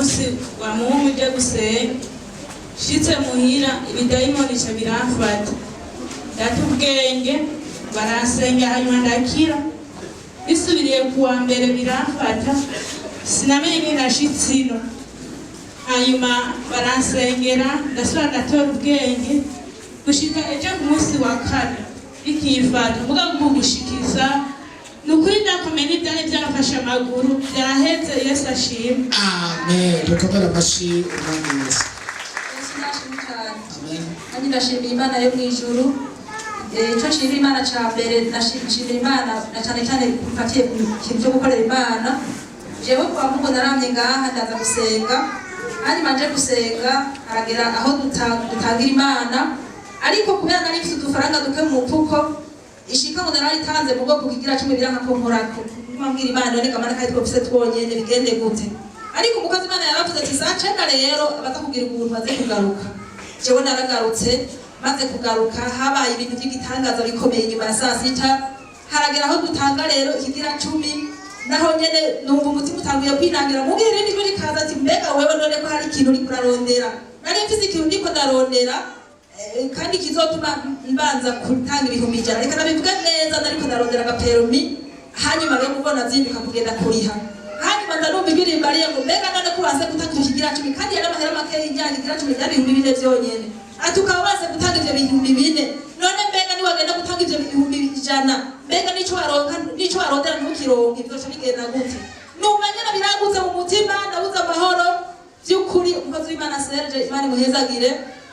Munsi wa Mungu uje gusenga, nshitse muhira ibidayimoni ca biramfata, ndata ubwenge, baransenga, hanyuma ndakira. Bisubiriye kuwa mbere biramfata, sinamenye ingene nashitse ino. Hanyuma baransengera, ndasubira ndatora ubwenge gushika ejo ku munsi wa kane bikifata. Mugabo mu gushikiza ni ukuri ndakomeye, n'ibyari byamfashe amaguru byaheze. Yesu ashimwe. Amen. Dukomere amashyi Umwami Yesu. Yesu nashimwe cyane. Amen. Nanjye ndashimira Imana yo mu ijuru. Icyo nshimira Imana cya mbere, nshimira Imana na cyane cyane mfatiye ku kintu cyo gukorera Imana. Jewe kwa Mungu naramye ngaha, ndaza gusenga, hanyuma nje gusenga haragera aho dutangira Imana, ariko kubera nari mfite udufaranga duke mu mufuko, ishika ngo nararitanze mu bwoko kigira 10, biranka ko nkorako. Mbwira Imana, none kamana kandi twofise twonyene, bigende gute? Ariko umukozi Imana yaravuze ati saa 9 rero abaza kugira ubuntu baze kugaruka. Jewe naragarutse. Maze kugaruka habaye ibintu by'igitangaza bikomeye. Inyuma ya saa 6 haragera aho dutanga rero ikigira 10, naho nyene numva umutima utanguye kwinangira. Mugihe irindi jwi rikaza ati: "Mbega wewe none ko hari ikintu uriko urarondera?" Nari mfise ikintu ndiko ndarondera, kandi kizotuma mbanza gutanga 100,000. Reka nabivuge neza, nariko ndarondera aga permis. Hanyuma rero kubona zinduka kugenda kuriha, hanyuma ndanumva ijwi rimbariye ngo: "Mbega none ko wanse gutanga icyo kigira 10?" Kandi yari amahera makeya, ijyanye ikigira 10 byari 4000 vyonyene. Ati: "Ukaba wanse gutanga ivyo 4000, none mbega niwagenda gutanga ivyo 100,000, mbega nico waronka, nico warondera ntukironke, bizoca bigenda gute?" Numva nyene biragutse mu mutima, ndabuze amahoro by'ukuri. Umukozi w'Imana Serge, Imana imuhezagire.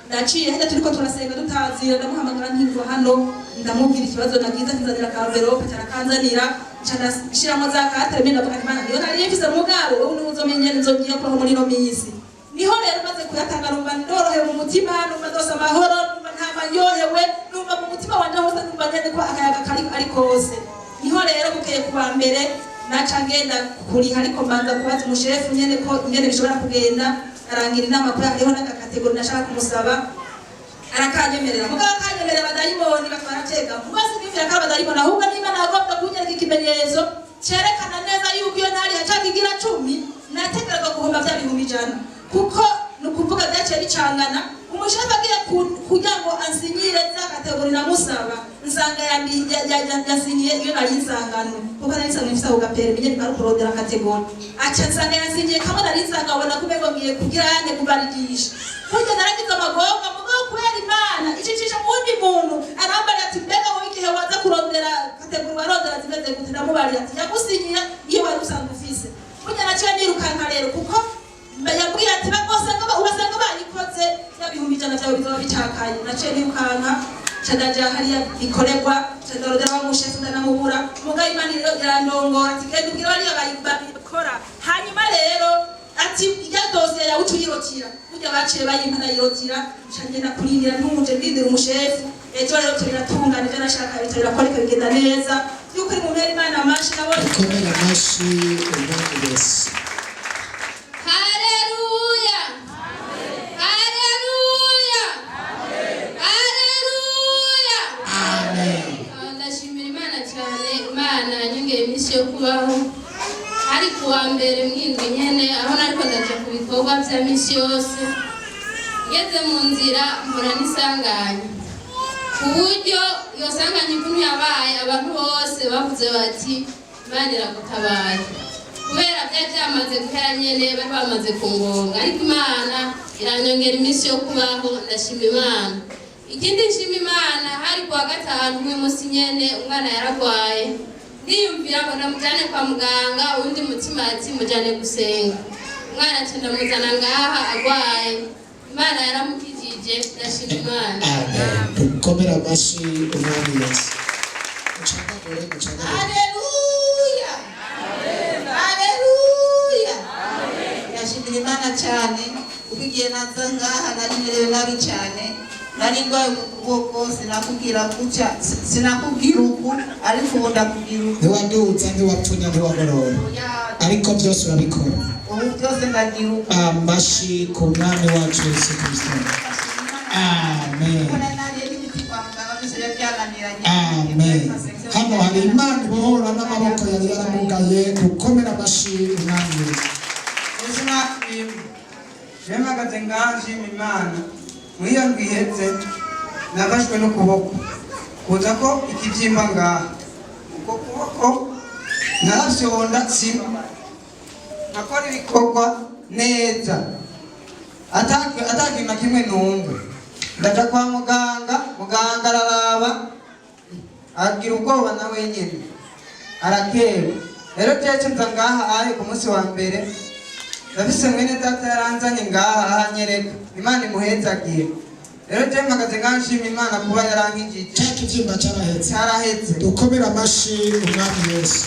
Ndaciye hajya turiko turasenga dutazira, ndamuhamagara nkiva hano, ndamubwira ikibazo nagize, akinzanira ka enveloppe, carakanzanira, nca ndashiramo za quatre, ndavuga nti: "Imana niyo nari mfise, mugabo wowe niwe uzomenya nzogiye kubaho muri ino minsi." Niho rero maze kuyatanga numva ndorohewe mu mutima, numva ndose amahoro, numva ntama ndyohewe, numva mu mutima wanje hose numva nyene ko akayaga kari ari kose. Niho rero bukeye kuwa mbere naca ngenda kuriha, ariko mbanza kubaza umushefu nyene ko ingene bishobora kugenda. Arangira inama ko hariho n'aga catégorie nashaka kumusaba, arakanyemerera. Mugabo akanyemerera, abadayimoni bakaba baratega. Mugabo siniyumvira ko ari abadayimoni, ahubwo niba nagomba kunyereka ikimenyetso cerekana neza yuko iyo ntari haca kigira 10 nategerezwa guhomba vya 100,000, kuko ni ukuvuga byaciye bicangana. Umushefu agiye kugira ngo ansinyire za catégorie namusaba, nsanga yasinyiye iyo nari nsanganywe, kuko nari nsanzwe mfise ako ga permis nyene kari kurondera catégorie. Aca nsanga yasinyiye kamwe nari nsanga, abona kumengo ngiye kugira ane kubaridisha. Burya naragize amagorwa, mugabo kubera Imana icishisha mu wundi muntu, arambarira ati: "Mbega wowe igihe waza kurondera catégorie warondera zimeze gute?" Ndamubarira ati: "Yagusinyiye iyo wari usanzwe ufise." Burya naciye nirukanka rero, kuko yambwiye ati: "Basanga ubasanga bayikoze, ya 100,000 vyawe bizoba bitakaye." Naciye nirukanka, nca ndaja hariya bikorerwa, nca ndarondera wa mushefu, ndanamubura. Mugabo Imana rero irandongora ati: "Genda ubwire bariya babikora." Hanyuma rero ati: "Irya dosiye yawe uca uyirotira." Burya baciye bayimpa, ndayirotira, nca ngenda kurindira ntuje, ndindira umushefu. Ejo rero biratungana, ivyo nashaka bica birakoreka, bigenda neza. By'ukuri mu mpera Imana amashi nabonye. Dukomere amashyi Umwami Yesu. Haleluya! Haleluya! Haleluya! Amen. Ah, ndashimira Imana cyane. Imana yanyongeye iminsi yo kubaho. Ari ku wa mbere mwindwi nyene, aho nariko ndaja ku bikorwa vya misi yose, ngeze mu nzira mpura n'isanganya, ku buryo iyo sanganya ukuntu yabaye abantu bose bavuze bati: "Imana iragutabaye," kubera byari byamaze guhera nyene, bari bamaze kungonga, ariko Imana iranyongera iminsi yo kubaho. Ndashima Imana. Ikindi nshima Imana, hari kuwa gatanu umwe munsi nyene umwana yaragwaye, ndiyumvira ngo ndamujyane kwa muganga, uwundi mutima ati: "Mujyane gusenga." Umwana ati ndamuzana ngaha agwaye, Imana yaramukijije. Ndashima Imana. Amen. Dukomere amashyi Umwami Yesu. Mucangagure, mucangagure. Haleluya, haleluya! Ndashimira Imana cyane, kuko igihe naza ngaha nari merewe nabi cyane, nari ndwaye ku kuboko, sinakubwira gutya, sinakubwira uku, ariko ubu ndakubwira uku. Ntiwaduza, ntiwapfunya, ntiwagorora, ariko byose urabikora. Ubu byose ndagira uku. Amashyi ku Mwami wacu Yesu Kirisito. Amen. Kuko nari nariye n'imiti kwa muganga, byose biba byananiranye. Amen. Hano hari Imana ibohora n'amaboko yari yaramugaye. Gukomera amashyi Umwami Yesu. Ubuzima. Ishimwe. Je mpagaze ngaha nshima Imana. Muri iyo ndwi iheze nafashwe n'ukuboko kuza ko ikibyimba ngaha. Uko kuboko narafyonda simbabare, nakora ibikorwa neza atakintu na kimwe numva. Ndaja kwa muganga, muganga araraba agira ubwoba na wenyine arakera. Rero jewe nza ngaha aye ku munsi wa mbere, ndafise mwene data yaranzanye ngaha ahanyereka. Imana imuhezagiye. Rero jewe mpagaze ngaha nshima Imana kuba yarankijije. Cya kibyimba cyarahetse. Cyarahetse. Dukomere amashi Umwami Yesu.